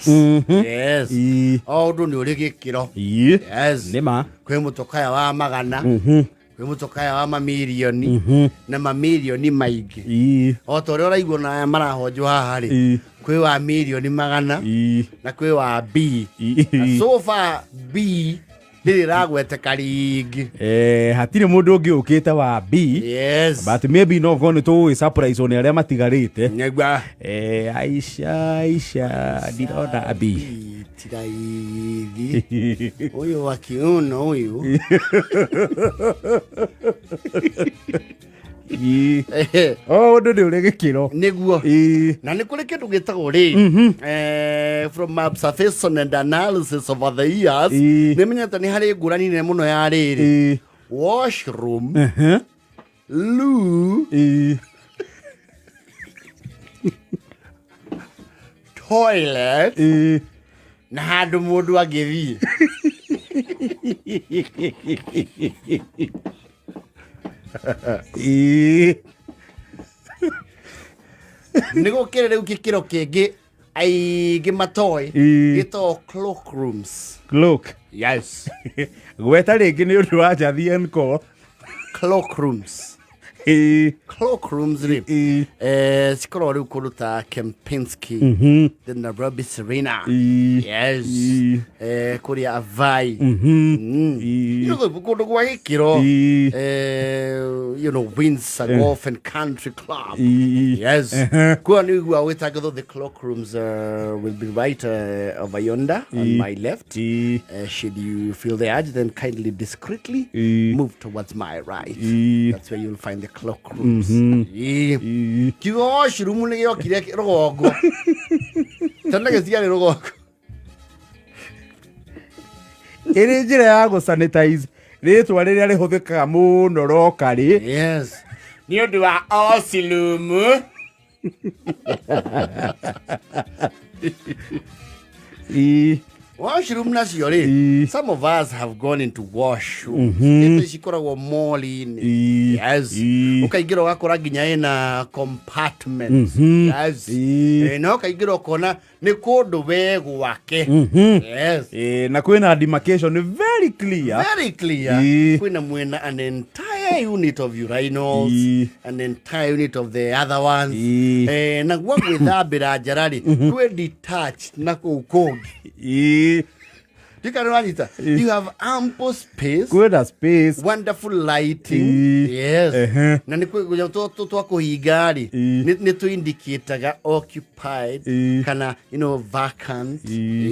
Class. Yes. O ũndũ nĩ ũrĩ gĩkĩro. Yes. Nĩ ma. Kwĩ mũtũkaya wa magana, kwĩ mũtũkaya wa mamirioni na mamirioni maingĩ. O ta ũrĩa ũraigua na aya marahonjwo haha rĩ, kwĩ wa mirioni magana na kwĩ wa B. Na so far B ndĩrĩ ĩragweteka rĩngĩ. Eh, hatirĩ mũndũ ũngĩ ũkĩte wa B. Yes. But maybe no korwo nĩ tũgũgĩ surprise nĩ arĩa matigarĩte. Nĩguo. Eh, Aisha, Aisha, ndirona B. Ti raithi. Ũyũ wa kiuno ũyũ. O ũndũ nĩ ũrĩ gĩkĩro. Nĩguo. Na nĩ kũrĩ kĩndũ gĩtagwo rĩ, from observation and analysis over the years, nĩ menyete nĩ harĩ ngũrani nene mũno ya rĩrĩ, washroom, loo, toilet na handũ mũndũ angĩthiĩ. Nĩ gũkĩrĩ rĩu gĩkĩro kĩngĩ aingĩ matoĩ, gĩtagwo cloak rooms. Cloak. Yes. Gweta rĩngĩ nĩ ũndũ wa Njathi Encore. Cloak rooms. Cloak rooms rĩ, cikoragwo rĩu kũndũ ta Kempinski, the Nairobi Serena. Yes. Kũrĩa Avai. You know, kũndũ gwa gĩkĩro. Windsor Golf and Country Club. Yes. Kuo nĩ ũiguaga gwĩtangĩthwo the cloak rooms will be right over yonder on my left. Should you feel the urge, then kindly discreetly move towards my right. That's where you'll find the cloak rooms. Kiugo washroom nĩ gĩokire rũgongo. Tene gĩtiarĩ rũgongo. Ĩrĩ njĩra ya gũ sanitize rĩtwa rĩrĩa rĩhũthĩkaga mũno rokarĩ. Yes. Nĩ ũndũ wa washroom. Washroom nacio rĩ, some of us have gone into washroom. Ĩndĩ cikoragwo mall-inĩ. Yes. Ũkaingĩra ũgakora nginya ĩna compartment. Yes. Na ũkaingĩra ũkona nĩ kũndũ we gwake. Yes. Na kwĩna demarcation very clear. Very clear. Kwĩna mwena an entire unit of urinals, an entire unit of the other ones. Na gwa gwĩthambĩra njara rĩ, kwĩ detached na kũu kũngĩ. Ndikana ũranyita. You have ample space. Kwĩna space. Wonderful lighting. Yes. Na nĩ kwĩ twa kũhinga rĩ, nĩ tũ indicataga occupied kana vacant,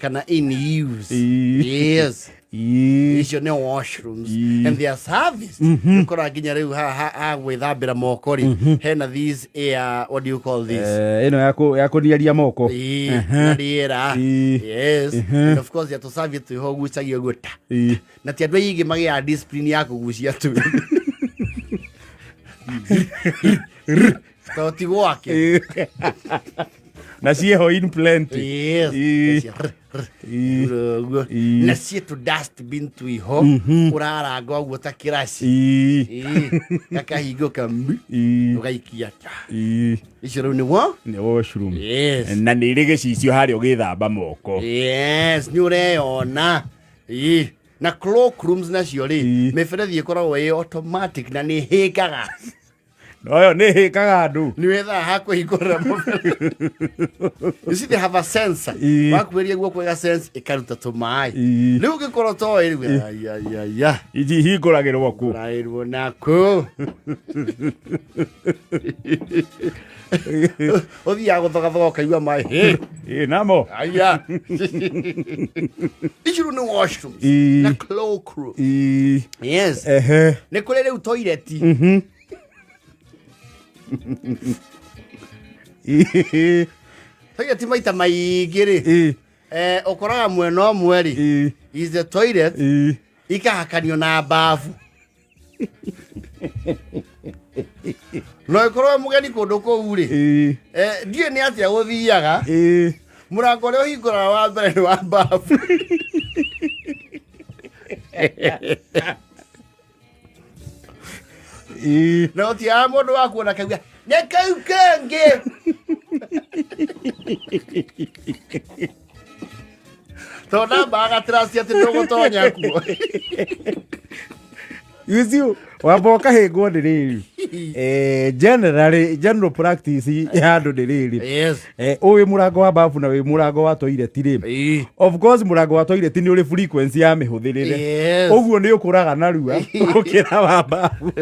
kana in use. Yes. Icio nĩ washrooms and they are serviced. Ũkora nginya rĩu ha gwĩthambĩra moko rĩ, hena these air, what do you call this? Ĩno ya kũniaria moko. Na rĩera. Yes. And of course ya tũcabia twĩho ũgucagia ũguo ta. Na ti andũ aingĩ magĩaga discipline ya kũgucia tu. Tondũ ti gwake. Na ciĩho in plenty. Yes. Cia r, r, ũguo. Na ciĩ tũ dustbin twĩho ũraranga ũguo ta kĩraci. Gakahingũka mbi, ũgaikia ta. Icio rĩu nĩguo? Nĩ washroom. Yes. Na nĩ irĩ gĩcicio harĩa ũgĩthamba moko. Yes, nĩ ũreyona. Na cloak rooms nacio rĩ, mĩberethi ĩkoragwo ĩ automatic na nĩ ĩhĩngaga. Noyo nĩ ĩhĩkaga andũ. Nĩ wethaga ha kũhingũrĩra mũberethi. You see, they have a sensor. Wakuhĩrĩria guoko ĩga sense ĩkaruta tũmaĩ. Rĩu ũngĩkorwo toĩ rĩu, ai, ai, ai, ai. Ici ihingũragĩrwo kũ? Hingũragĩrwo naku. Ũthiaga gũthogathoga ũkaigua maĩ. Hĩ. Ĩ, namo. Aya. Ici rĩu nĩ washrooms. Na cloak room. Yes. Nĩ kũrĩ rĩu toilet. Toilet maita maingĩ rĩ, ũkoraga mwena ũmwe rĩ, is the toilet ikahakanio na bafu. No ĩkorwo mũgeni kũndũ kũu rĩ, ndiũĩ nĩ atĩa gũthiaga. Mũrango ũrĩa ũhingũraga wa mbere nĩ wa bafu. Na ũtiaga mũndũ wa kuona kauga nĩ kau kangĩ. Tondũ ndambaga trust atĩ ndũgũtonya kuo. You see, wamba ũkahĩngwo nĩ rĩrĩ. Generally, general practice ya andũ nĩ rĩrĩ. Yes. Ũyũ mũrango wa bafu na wĩ mũrango wa toilet rĩ. Of course mũrango wa toilet nĩ ũrĩ frequency ya mĩhũthĩrĩre. Yes. Ũguo nĩ ũkũraga narua gũkĩra wa bafu.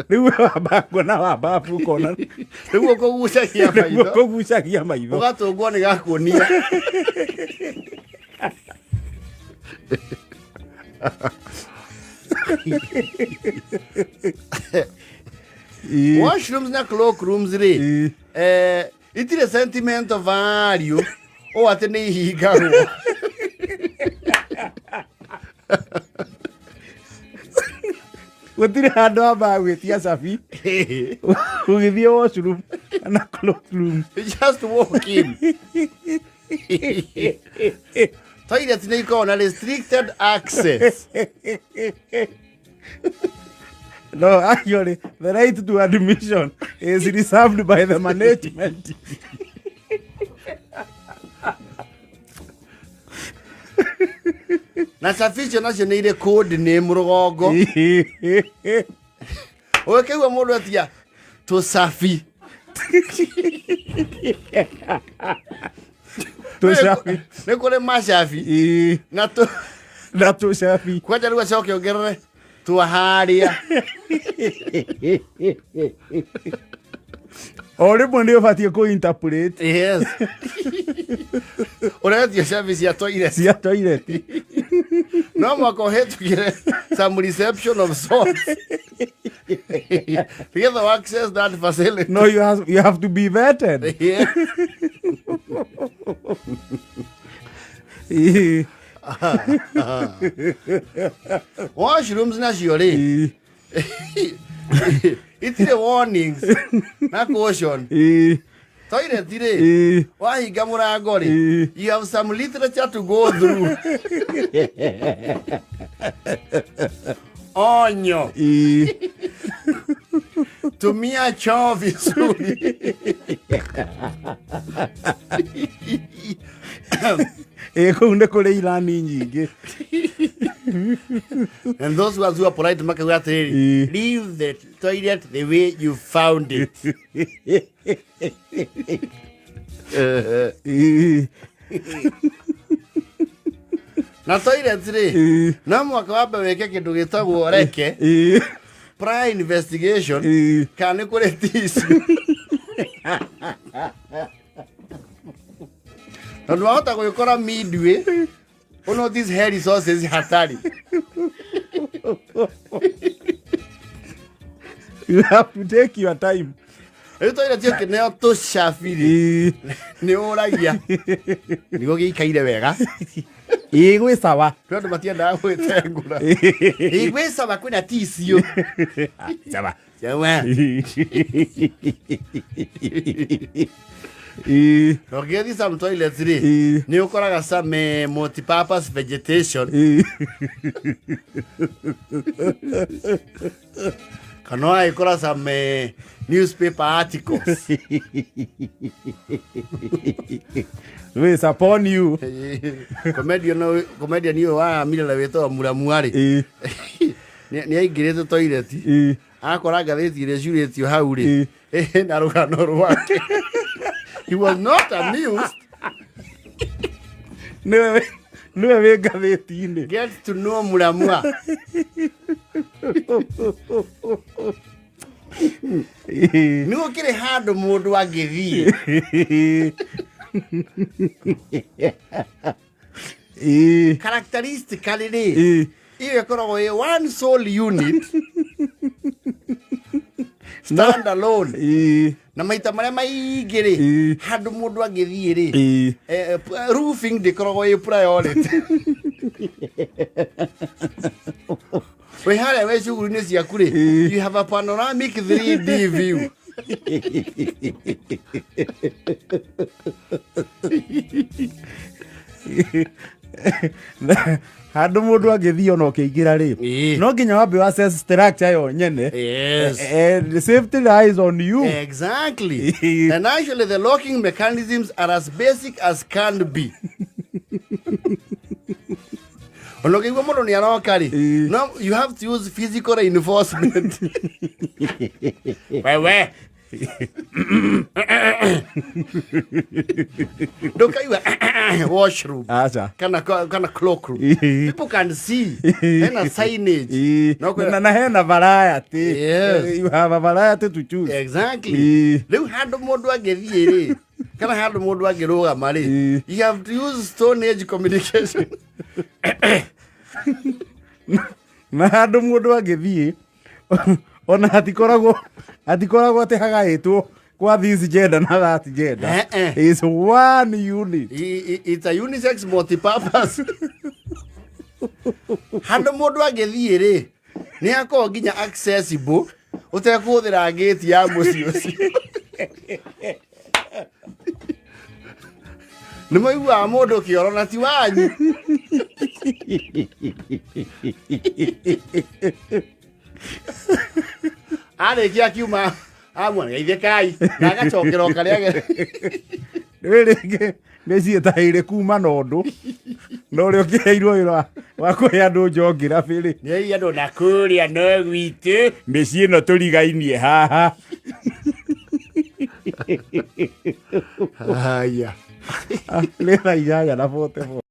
Rĩu wamba kuona wa bafu ũkona Nĩguo kũgucagia nĩguo maitho. kũgucagia maitho. Ũgatũngwo nĩ gakuonia. Washrooms na cloakrooms rĩ, itirĩ sentimental value ũũ atĩ nĩ ihingagwo. Gũtirĩ handũ hambaga gwĩtia cabi ũgĩthiĩ washroom na cloakroom. Just walk in. Toilet nĩ ikoragwo na restricted access. No, actually, the right to admission is reserved by the management. Na cabi icio nacio nĩ irĩ code name rũgongo. Ũgĩkĩigua mũndũ etia tũcabi. Tũcabi. Nĩ kũrĩ macabi na tũ Na tũcabi. Kwanja rĩu acoke ongerere twaharĩa. O rĩmwe nĩ ũbatiĩ kũ interpret. Yes. Ũretio cabi cia toilet. Cia toilet. No mwaka ũhĩtũkĩre some reception of sorts. Nĩgetha access that facility. No, you have to be vetted. Yes. Washrooms nacio rĩ, itirĩ warnings na caution. Toilet rĩ, wahinga mũrango rĩ, you have some literature to go through. Onyo, tumia choo vizuri. Ĩ, kũu nĩ kũrĩ irani nyingĩ. And those ones who are polite makauga atĩrĩrĩ, leave the toilet the way you found it. Na toilet rĩ, no mwaka wambe wĩke kĩndũ gĩtagwo reke prior investigation kana nĩ kũrĩ tissue, tondũ wahota gwĩkora midway ũnotice he resources hatari. You have to take your time. Rĩu toilet ũkĩneo tũcabi rĩ, nĩ ũragia nĩguo gĩikaire wega. Ĩ, gwĩ sawa. Kwĩ andũ matiendaga gwĩtengũra. Ĩ, gwĩ sawa, kwĩna tissue. Sawa. Sawa. Na ũngĩgĩthiĩ some toilets rĩ, nĩ ũkoraga some multipurpose vegetation, kana ũgagĩkora some newspaper articles. It's upon you. Comedian ũyũ wa Mirera wĩtagwo Muramua rĩ, nĩ aingĩrĩte toilet, akora ngathĩti ĩrĩa ĩcurĩtio hau rĩ na rũgano rwake. He was not amused. Nĩwe wĩ ngathĩti-inĩ. Get to know Muramua. Nĩ gũkĩrĩ handũ mũndũ angĩthiĩ. Characteristically rĩ, iyo ĩkoragwo ĩ one sole unit, stand alone. Na maita marĩa maingĩ rĩ, handũ mũndũ angĩthiĩ rĩ, roofing ndĩkoragwo ĩ priority. Wĩ harĩa wĩ cuguri-inĩ ciaku rĩ, you have a panoramic 3D view. Handũ mũndũ angĩthiĩ ona ũkĩingĩra rĩ, no nginya wambe assess structure yo nyene. Yes. The safety lies on you. Exactly. And actually, the locking mechanisms are as basic as can be. Ona ũkĩigua mũndũ nĩ aroka rĩ, Ĩĩ. no you have to use physical reinforcement. Wewe ndũkaigua washroom Aca. kana cloakroom. Ĩĩ. People can see hena signage. Ĩĩ. No kwĩra- Na hena variety. Yes. You have a variety to choose. Exactly. Ĩĩ. Rĩu handũ mũndũ angĩthiĩ rĩ, kana handũ mũndũ angĩrũgama rĩ, Ĩĩ. you have to use stone age communication. Na handũ mũndũ angĩthiĩ ona hatikoragwo atĩ hagaĩtwo kwa this gender na that gender. Eh, eh. It's one unit. It's a unisex multipurpose. Handũ mũndũ angĩthiĩ rĩ, nĩ akorwo nginya accessible ũtekũhũthĩra gate ya mũciĩ ũcio. Nĩ maiguaga mũndũ kĩoro na ti wanyu. Arĩkia akiuma amwe geithĩkai na agacokera o karĩa Rĩ rĩngĩ nĩ ciĩtahĩire kuma na ũndũ na ũrĩa ũkĩheirwo wĩra wa kũhe andũ njongirabi rĩ. Nĩ andũ na kũrĩa no gwitũ. Mĩciĩ ĩno tũrigainie haha. Haya. Nĩ thaa 8:44.